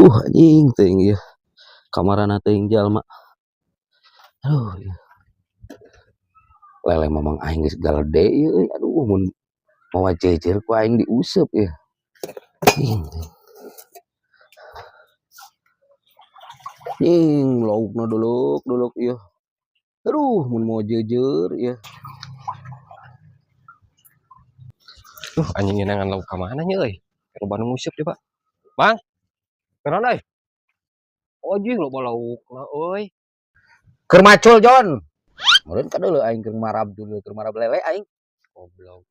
Anjing teuing ieu. Kamarana teuing jalma. Aduh ieu. Lele mamang aing geus galede ieu euy. Aduh mun mawa jejer ku aing diuseup ieu. Anjing teuing. Anjing laukna duluk-duluk ieu. Aduh mun mawa jejer ieu. Duh, anjing nyenangan lauk ka mana nya euy? Loba nu nguseup di, Pak. Bang. Kenaon euy? Anjing loba laukna euy. Keur macul, Jon. Meureun kadeuleu aing keur marab dulu, keur marab lele aing. Goblok.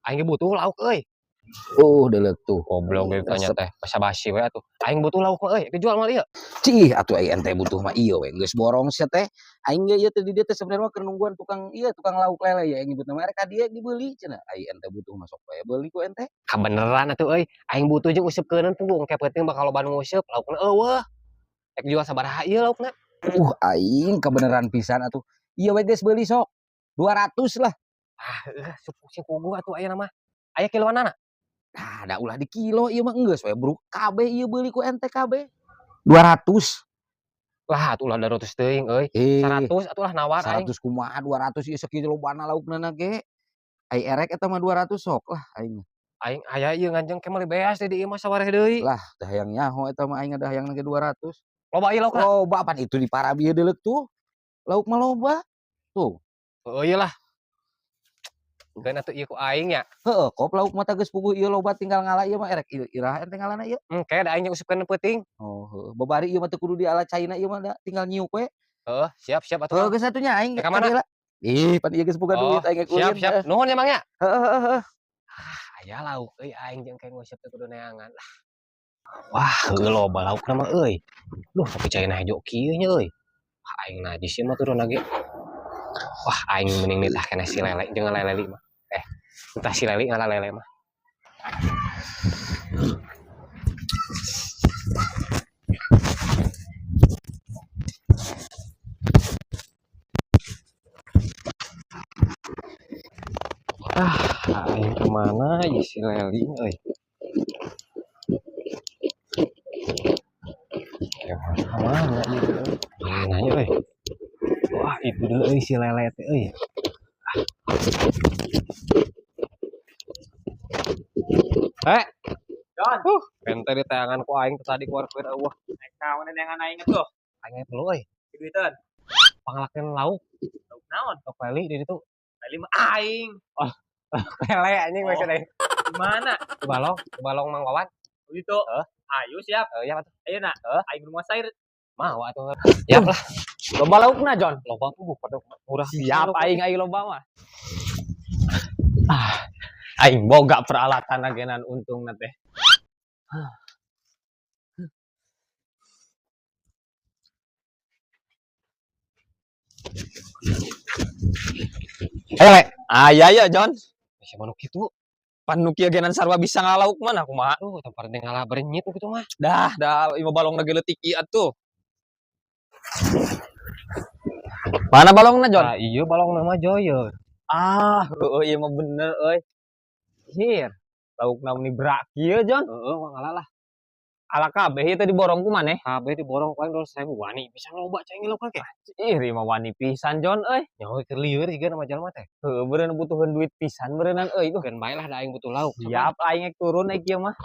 Aing ge butuh lauk euy. Deuleuk tuh. Goblok ge tanya Resep. Teh, basa-basi we atuh. Aing butuh lauk mah euy, dijual moal ieu? Cih, atuh ai ente butuh mah ieu we, geus borong sia teh. Aing ge ieu teh di dieu teh sebenarnya mah keur nungguan tukang ieu, tukang lauk lele ya nyebutna mah rek ka dieu dibeli cenah. Ai ente butuh mah sok we beuli ku ente. Kabeneran atuh euy, aing butuh jeung useup-keuneun punggung ke peuting bakal loba nu nguseup, laukna eueuh. Rek jual sabaraha ieu laukna? Aing kebeneran pisan atuh. Ieu we geus beuli sok. 200 lah. Ah, heueuh, sing puguh atuh ayeuna mah. Aya kiloanana? Nah, da ulah di kilo ieu mah geus we bruk kabeh ieu beuli ku ente kabeh. 200. Lah atuh ulah 200 teuing euy. Eh, 100 atuh lah nawar aing. 100 kumaha 200 ieu sakieu lobana laukna na ge. Ai erek eta mah 200 sok lah aing. Aing aya ieu nganjeng ke meuli beas di dieu mah sawareh deui. Lah, teu hayang nyaho eta mah aing ada hayang ge 200. Loba ieu laukna? Loba pan itu di parab ieu deuleuk tuh. Lauk mah loba. Tuh. Heueuh ieu lah. Keun atuh ieu ku aing nya. Heueuh, kop lauk mah teh geus puguh ieu loba tinggal ngala ieu mah erek iraha ente ngalana ieu. Engke da aing usupkeun peuting. Oh, heueuh. Babari ieu mah teu kudu diala caina ieu mah da tinggal nyiuk we. Heueuh, siap-siap atuh. Heueuh, geus atuh nya aing Rek ka mana? ka dieu lah. Ih, pan ieu geus boga Oh, duit aing ge siap, ulin. Siap. Nuhun ya, Mang ya. Heeh, heeh, heeh. Ah, aya lauk euy aing jeung ke nguseup teh kudu neangan lah. Wah, heueuh loba laukna mah euy. Duh, tapi caina hejo kieu nya euy. Wah, aing najis ieu mah turun lagi. Wah, aing mending nitah keneh si lele jeung lele mah. Nitah si lele ngala lele mah. Ah, aing kemana ya si leli euy? Ya, kemana ieu? Mana ya euy? Wah, itu dulu euy si lele teh euy. Don. Ente di tayangan ku aing tadi keluar keluar eueuh. Naik kawan neangan aing atuh. Aing perlu euy. Duitan. Panglakeun lauk. Lauk naon? Lauk lele di ditu. Lele mah aing. Oh, lele anjing Oh. maksud aing. Di mana? Di balong Mang Wawan. Oh, gitu. Heeh. Ayo siap. Heeh, ya atuh. Ayo nak. Heeh. Aing rumah sayur. Mau atuh. Siap lah. Loba laukna, Jon. Loba puguh pada murah. Siap aing aing loba mah. Ah, aing boga peralatan agenan untungna teh. Ayo, Le. Aya ya, Jon. Bisa manuk kitu. Pan nu kieu genan sarua bisa ngalauk mah nah kumaha. Aduh, tempat teh ngalah berenyit kitu mah. Dah, dah ieu balongna ge leutik ieu atuh. Mana balongna, Jon? Ah, iya balongna mah joyo. Ah, heueuh ieu mah bener euy. Hir, laukna meni berak kieu, Jon. Heeh, mah ngalah lah. Ala kabeh ieu teh diborong ku maneh. Kabeh diborong ku aing 200.000 wani pisan loba cai laukna ge. Ih, ieu mah wani pisan, Jon euy. Nyaho keur lieur jiga nama jalma teh. Heueuh, beureun butuheun duit pisan beureunan euy. Duh, Keun bae lah da aing butuh lauk. Siap aing ek turun aing kieu mah.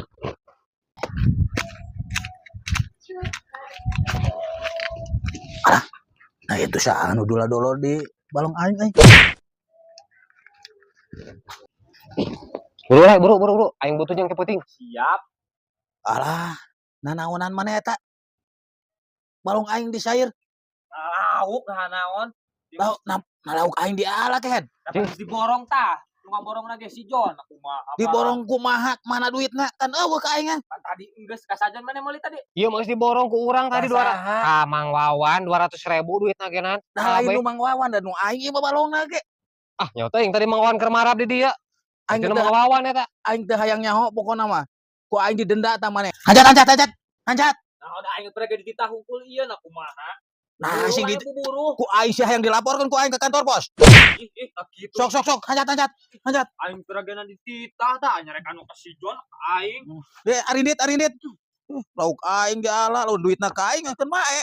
Alah, nah itu saha anu dola-dolo di balong aing euy. Buru lah, buru, buru, buru. Aing butuh jeung ke peuting. Siap. Alah, nanaonan maneh eta? Balong aing disair. Lauk nah naon? Lauk nah, lauk aing diala teh. Tapi diborong tah. Nu ngaborong ge si Jon kumaha. Diborong kumaha? Mana duitna? Kan eueuh ka aing. Kan tadi geus ka sajon maneh meuli tadi. Ieu mah geus diborong ku urang tadi Saha? 200. Ah, Mang Wawan 200.000 duitna genan. Nah, lain Kabeh. nu Mang Wawan dan nu aing ieu mah balongna ge. Ah, nyaho teuing tadi Mang Wawan keur marab di dieu. Aing Aing teh Mang Wawan eta. Aing teh hayang nyaho pokona mah. Ku aing didenda tah maneh. Hanjat hanjat hanjat. Hanjat. Nah, udah aing pernah ge dititah hungkul ieu na kumaha. Nah, sing di buru. Ku aing sia hayang dilaporkeun ku aing ke kantor pos. Ih, ih, tak gitu. Sok sok sok hanjat hanjat. Hanjat. Aing pernah ge dititah tah nyarek anu ka si Jon ka aing. Deh, arindit arindit. Lauk aing diala, lamun duitna ka aing keun mae.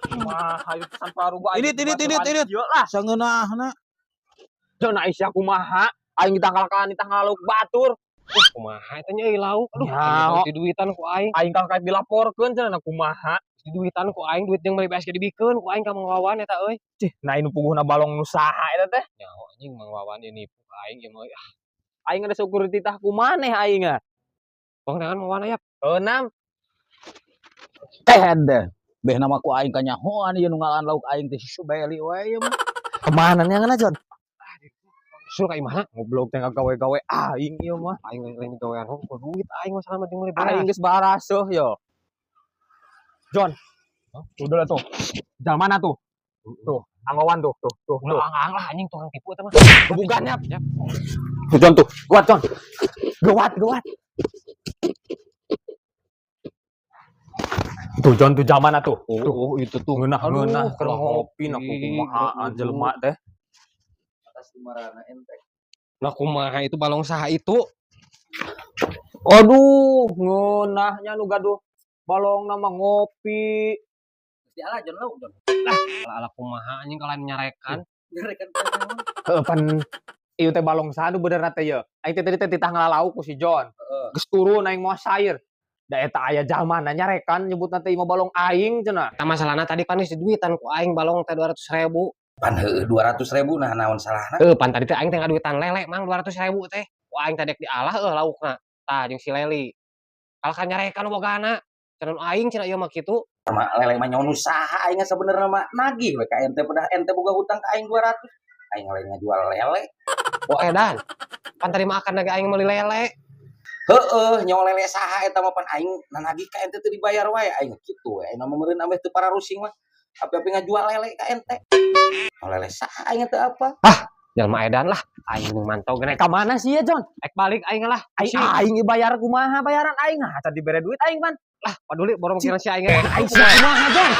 Kumaha ieu pesan parugu aing. Ini, ini, ini, ini. Ieu lah. Sangeunahna. Jon Aisyah kumaha? Aing ditangkalkan ditangkal lauk batur. Kumaha eta nya euy lauk. Aduh, Ya, aing di duitan ku aing. Aing kalahka dilaporkeun cenah kumaha? Di duitan ku aing, duit jeung meuli beas ge dibikeun ku aing ka Mang Wawan eta euy. Cih, nah ini puguhna balong nu saha eta teh? Nyaho anjing, Mang Wawan ieu nipu ka aing ieu mah euy. Ah, Aing ada syukur dititah ku maneh aing ah. Bang tangan Mang Wawan aya. Enam. Teh deh. Beh nama ku aing kanyahoan ieu nu ngalaan lauk aing teh si Subeli wae ieu mah. Kemana nih yang Jon? Suruh ka imahna. Ngoblok teh gawe-gawe aing ieu mah. Aing lain gawean hungkul duit aing mah salah jeung meuli beas. Aing geus baraseuh yo. Jon. Udah lah tuh. Jalan mana tuh? Tuh, Anggawan tuh, tuh, tuh, tuh. Ulah ang lah anjing, tukang tipu eta mah. Gebukannya. Yap. Tuh Jon tuh. Kuat Jon. Gawat, gawat. Tuh Jon tuh zaman tuh. Oh, Tuh. oh, itu tuh. Ngeunah Aduh, ngeunah keur lah ngopi na ngopi, kumahaan jelema teh. Atas kumarana ente. Nah, kumaha itu balong saha itu? Aduh, ngeunahnya nu gaduh balong nama ngopi. Mesti ala Jon lauk Jon. Ala ala kumaha anjing kalau nyarekan. Nyarekan. Heeh, pan ieu teh balong saha nu benerna teh ye. Aing teh tadi teh titah ngalauk ku si Jon. Geus turun aing moal sayur. Da eta aya jalmana nyarekan nyebutna teh imah balong aing cenah. Eta masalahna tadi pan geus diduitan ku aing balong teh 200.000. Pan heueuh 200.000 nah naon salahna? Heuh, pan tadi teh aing teh ngaduitan lele mang 200.000 teh. Ku aing tadi dialah eueuh laukna. Tah jeung si Leli. Kalah kan nyarekan bogana. Cenah aing cenah ieu mah kitu. Sama lele mah nyaho nu saha aing sebenarnya mah nagih we ka ente pedah ente boga hutang ka aing 200. Aing lain ngajual lele. Oh edan. Pan tadi mah akan lagi aing meuli lele. Heeh, nyawa lele saha eta mah pan aing nagih ka ente teu dibayar wae aing kitu we. Aing mah meureun ambeh teu pararusing mah. Api-api ngajual lele ka ente. Nyawa lele saha aing teu apa? Jelema edan lah. Aing nu mantau geuning. Ka mana sih ya Jon? Ek balik aing lah. Aing aing bayar kumaha bayaran aing ah tadi bere duit aing pan. Lah, paduli borong kira si aing. Aing sih kumaha Jon?